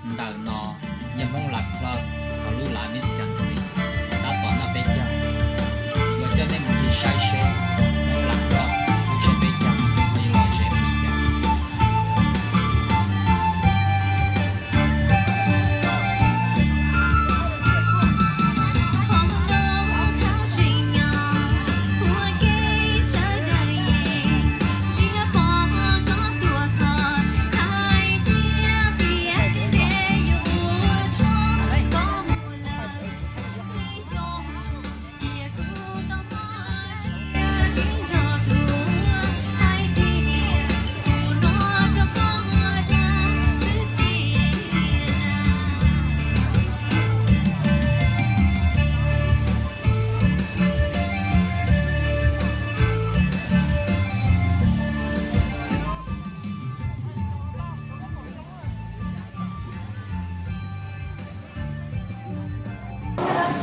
Ntawm no yog Hmoob Lacrosse hauv lub Miss Tennessee tab tom noj peb caug. Yuav coj nej mus ncig saib seb Hmoob Lacrosse lub tsheb peb caug yuav los ze li cas.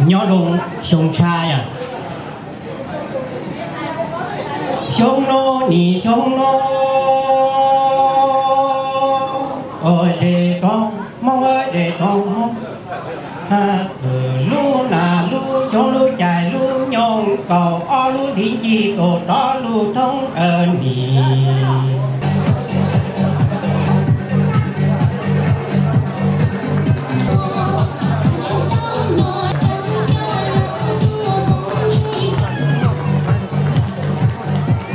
Nyob zoo xyoo tsha yom. Xyoo no nim xyoo no, o zes rau Hmoob, zes rau Hmoob. Lub nas lub xyoob lub cai lub nyoog kaum ob lub hli ncig kaum rov lub thoob nim.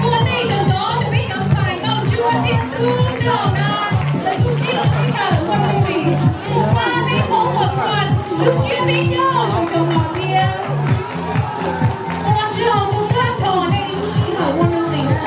Ua ntej tau ntov rau peb cov ntxhais nkauj ntsuab thiab tub rog na, lawv lub siab lub ntsws ua nws vim tus pab peb Hmoob ua kua lub siab peb nyob mus rau hmo thiab. Ua tsaug tus kab rog nej lub sij hawm ua nws vim na.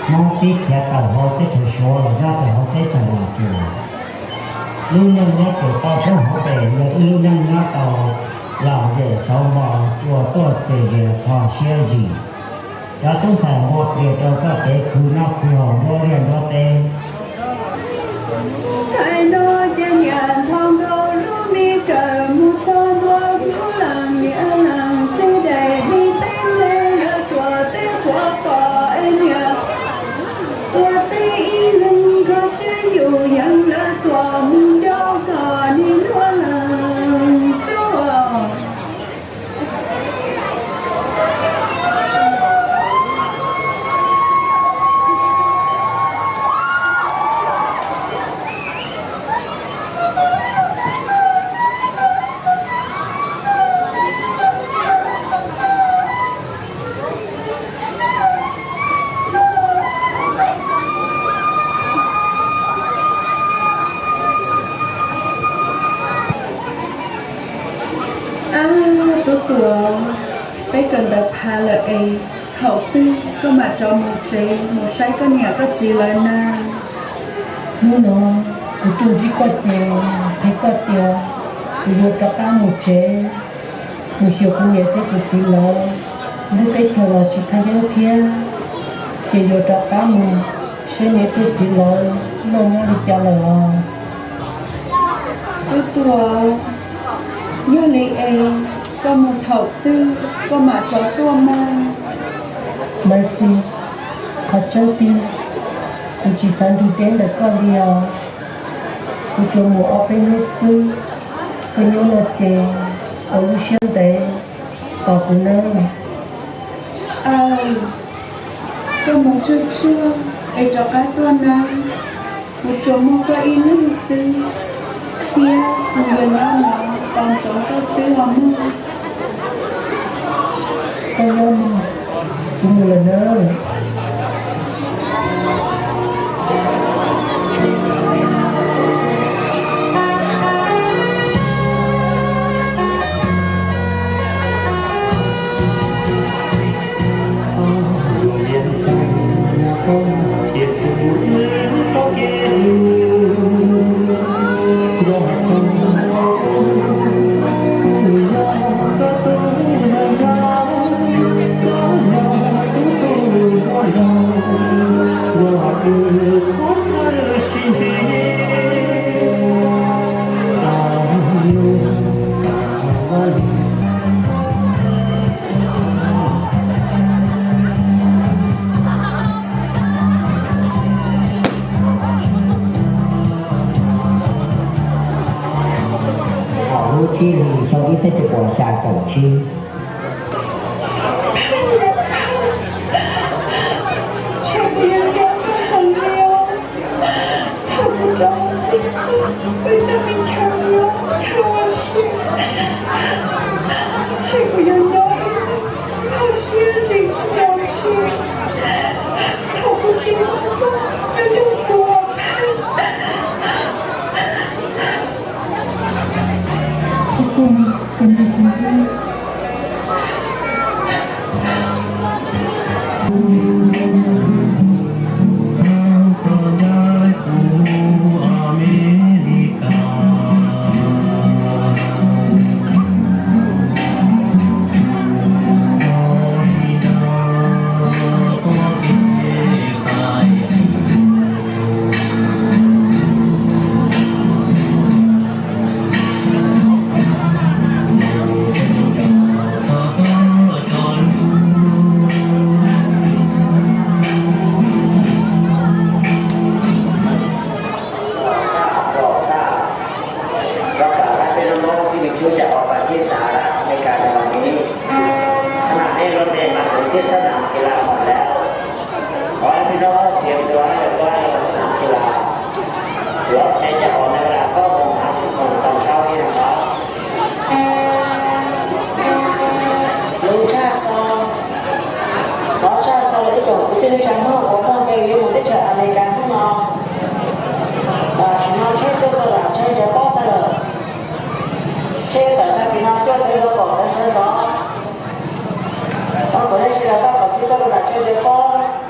Hmoob pib khiav tawm hauv teb chaws Suav los nyob rau hauv teb chaws Los Tsuas. Lub neej nyob pem toj roob hauv pes yog ib lub neej nyob tau lom zem xauv npo, cua tuaj txias zes kho siab zis. Cov tub ntxhais npua plias rau txoj kev khwv noj khwv haus nruab liaj nruab teb. Ntxhais no ces niam nthos nkaus lub me kawm mus txog ntua lub leej niam leej txiv daim me teeb meem lawv tuam teb quav pom es niam ua teb ib leeg kho siab yus yees lawv tuam mus nco kom niam lub leej tuaj. Ab, tub Tuam, peb kawm ntawv phav lawm es thaum twg koj mam rov mus tsev mus saib koj niam koj txiv lawv na? Hnub no kuv tuaj ntsib koj ces qhia koj tias kuv yuav rov qab mus tsev, mus xyuas kuv niam thiab kuv txiv lawv. Lub teb chaws los tsis thaj yeeb thiab, ces yuav rov qab mus saib niam thiab txiv lawv noj nyob li cas lawm os. Tub Tuam, yog li es koj mus thaum twg koj mam rov tuaj mas? Maiv Xis, qhov tseeb tiag, kuv tsis xav nrug deb ntawm koj li os. Kuv tsuas mus ob peb hnub xwb, koj nyob no ces ua lub siab ntev tos kuv nawb. Aw, koj mus tsuag tsuag es rov qab tuaj nawb. Kuv tsuas muaj koj ib leeg xwb, thiab kuv yuav nyob no tos ntsoov koj xwb los mog. Koj nyob mog, kuv mus lawm nawb. Thaum lub tsib hlis xyoo ib txhiab cuaj puas xya caum tsib. Thaum kuv rov peb tug me chaw nyob chaw ua si, ntshe kuv yuav nyob ib hom siab zim nyob tsis, thaum kuv tsis muaj koj nyob nrog kuv. Rau cov peb lub noob thiab me tub cov uas pab thib Saharat Amelikas no, khab nam nej lub npe mas txawv thiab sab nam kis las hom lawm. Thov peb noob thiab cov uas pab sab nam kis las, yuav tsev cov uas no las koj mus hav xwb mus tau tshau li no. Lus tshaj xov, thov tshaj xov ib tsoom kwv tij neej tsa Hmoob uas muaj npe yuav mus teb chaws Amelikas hnub no. Tam sim no tsheb tuaj txog nram chaw ntiav pob tag lawm. Tsheb tawm tag kis no cuaj tawm rau kaum tawm sawv ntxov. Thov kom nej sawv daws pab kom tsheb tuaj rau nram chaw ntiav pob.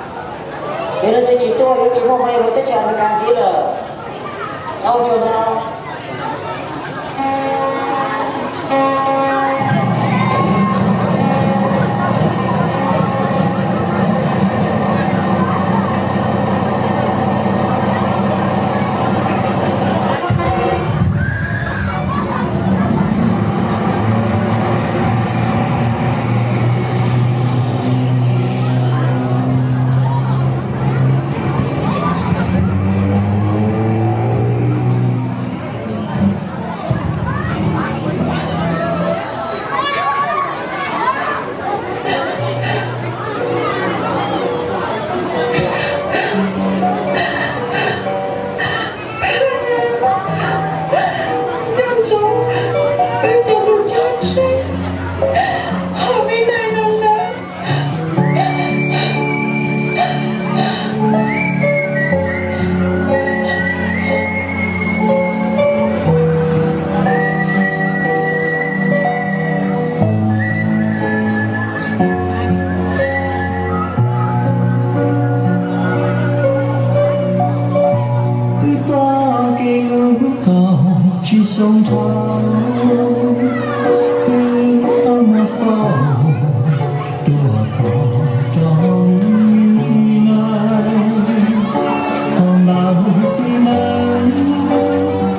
Xyoo dhau, twb tau muaj txoj tua kho rau li no, thaum ntawd tib neeg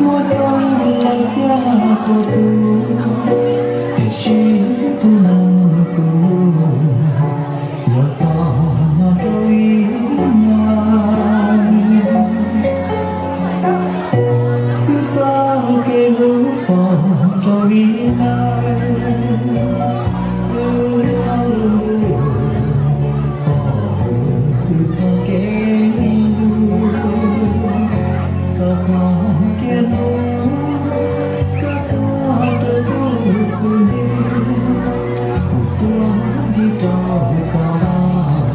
muaj coob leej txhiab pua tus, tiam sis tus neeg kuv yog koj rau li no. Wb txoj kev hlub foom rau li no, wb tau lwm lwm pom wb txoj kev hlub. Koj txoj kev hlub, koj tuaj rau kuv xwb li, kuv tuaj nti rau koj los,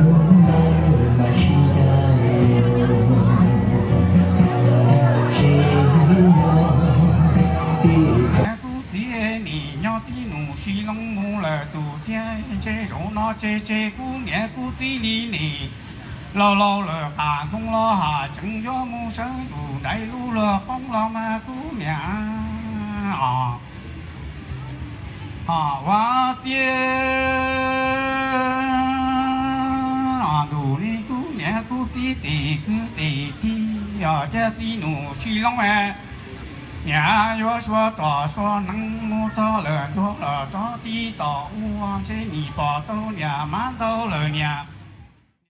lub ntawd mas sib ncaim, tsis yog tim kuv txiv nim nyob txij nus sib loo mus lawm tus thiab ntshe zaum no tseg tseg kuv niam kuv txiv li nim laus laus lawm qas nkoob los has tseem yuav mus sawv ntsug daim lub luag qoob los mas kuv niam os, ho ua txiaj os ntus li kuv niam kuv txiv tes kwv tes tij os thiab txij nus sib loo niam yuav suav rog suav hneev mus txog lawm ntuag los rov tib tom ua ntshe nim pom tau niam mas ntau lawm niam.